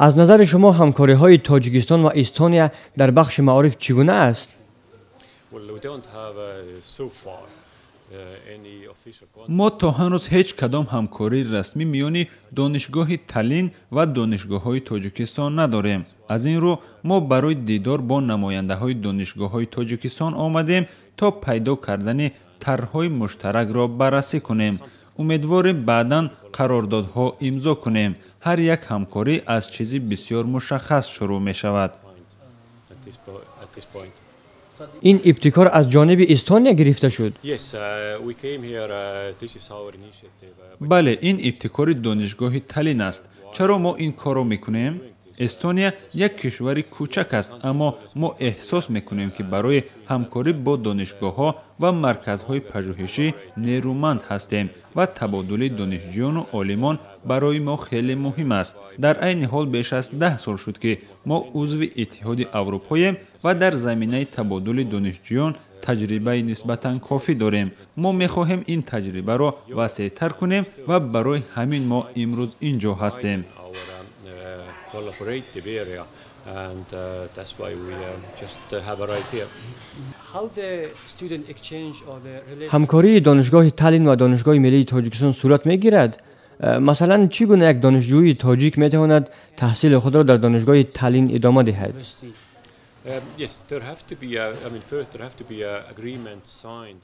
Аз назари шумо ҳамкориҳои Тоҷикистон ва Эстония дар бахши маориф чӣ гуна аст? Мо то ҳанӯз ҳеҷ кадом ҳамкории расмӣ миёни Донишгоҳи Таллин ва донишгоҳҳои Тоҷикистон надорем. Аз ин рӯ мо барои дидор бо намояндаҳои донишгоҳҳои Тоҷикистон омадем, то пайдо кардани тарҳҳои муштаракро баррасӣ кунем. Умедворем, баъдан қарордодҳо имзо кунем. Ҳар як ҳамкорӣ аз чизи бисёр мушаххас шурӯъ мешавад. Ин ибтикор аз ҷониби Эстония гирифта шуд? Бале, ин ибтикори Донишгоҳи Таллин аст. Чаро мо ин корро мекунем? Эстония як кишвари кӯчак аст, аммо мо эҳсос мекунем, ки барои ҳамкорӣ бо донишгоҳҳо ва марказҳои пажӯҳишӣ нерӯманд ҳастем ва табодули донишҷӯёну олимон барои мо хеле муҳим аст. Дар айни ҳол беш аз 10 сол шуд, ки мо узви Иттиҳоди Аврупоем ва дар заминаи табодули донишҷӯён таҷрибаи нисбатан кофӣ дорем. Мо мехоҳем ин таҷрибаро васеътар кунем ва барои ҳамин мо имрӯз ин ҷо ҳастем. Collaborative area, and that's why we just have arrived here. Ҳамкории Донишгоҳи Таллин ва Донишгоҳи миллии Тоҷикистон сурат мегирад? Масалан, чӣ гуна як донишҷӯи тоҷик метавонад таҳсили худро дар Донишгоҳи Таллин идома диҳад? Yes, there have to be. I mean, first there have to be agreement signed.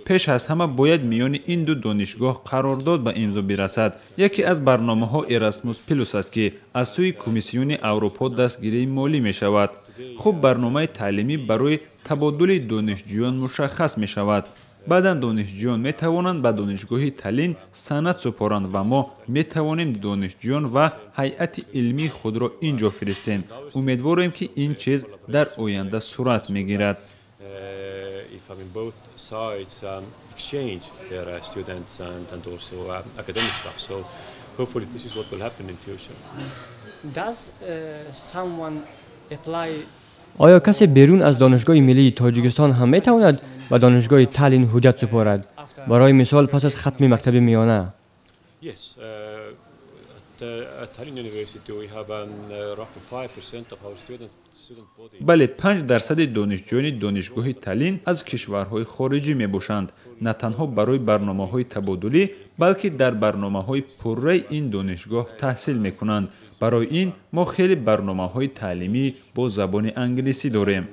Пеш аз ҳама бояд миёни ин ду донишгоҳ қарордод ба имзо бирасад. Яке аз барномаҳо Эрасмус Плюс аст, ки аз сӯи Комиссиони Аврупо дастгирии молӣ мешавад. Хуб, барномаи таълимӣ барои табодули донишҷӯён мушаххас мешавад. Баъдан донишҷӯён метавонанд ба Донишгоҳи Таллин санад супоранд ва мо метавонем донишҷӯён ва ҳайати илмии худро ин ҷо фиристем. Умедворем, ки ин чиз дар оянда сурат мегирад. If, I mean, both sides exchange their students and also academic staff. So hopefully this is what will happen in future. Does someone apply? Оё касе берун аз Донишгоҳи миллии Тоҷикистон ҳам метавонад ба Донишгоҳи Таллин ҳуҷҷат супорад, барои мисол, пас аз хатми мактаби миёна? Yes, at Tallinn University we have roughly 5% of our student body. Бале, 5 дарсади донишҷӯёни Донишгоҳи Таллин аз кишварҳои хориҷӣ мебошанд. На танҳо барои барномаҳои табодулӣ, балки дар барномаҳои пурраи ин донишгоҳ таҳсил мекунанд. Барои ин мо хеле барномаҳои таълимӣ бо забони англисӣ дорем.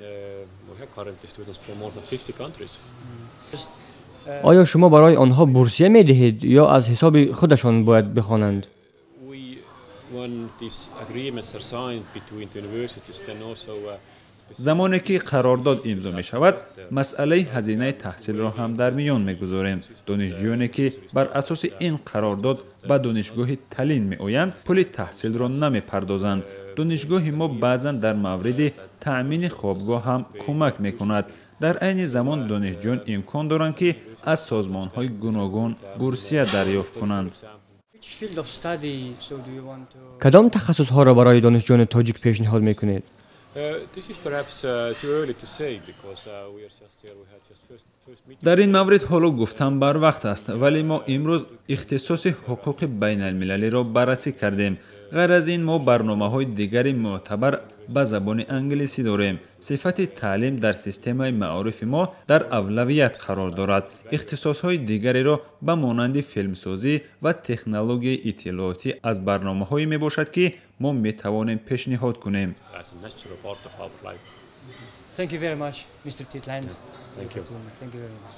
We have currently students from more than 50 countries. Оё шумо барои онҳо бурсия медиҳед ё аз ҳисоби худашон бояд бихонанд? We, when these agreements are signed between the universities, then also Замоне ки қарордод имзо мешавад, масъалаи ҳазинаи таҳсилро ҳам дар миён мегузорем. Донишҷӯёне, ки бар асоси ин қарордод ба Донишгоҳи Таллин меоянд, пули таҳсилро намепардозанд. Донишгоҳи мо баъзан дар мавриди таъмини хобгоҳ ҳам кӯмак мекунад. Дар айни замон донишҷӯён имкон доранд, ки аз созмонҳои гуногун бурсия дарёфт кунанд. Which field of study so do you want to? Кадом тахассусҳоро барои донишҷӯёни тоҷик пешниҳод мекунед? This is perhaps too early to say because we are just here. We had just first meeting. Дар ин маврид ҳоло гуфтан барвақт аст, вале мо имрӯз ихтисоси ҳуқуқи байналмилалиро баррасӣ кардем. Ғайр аз ин, мо барномаҳои дигари мӯътабар ба забони англисӣ дорем. Сифати таълим дар системаи маорифи мо дар авлавият қарор дорад. Ихтисосҳои дигареро ба монанди филмсозӣ ва технологияи иттилоотӣ аз барномаҳое мебошад, ки мо метавонем пешниҳод кунем. As a natural part of our life. Thank you very much, Mr. Tiit Land. Thank you. Thank you very much.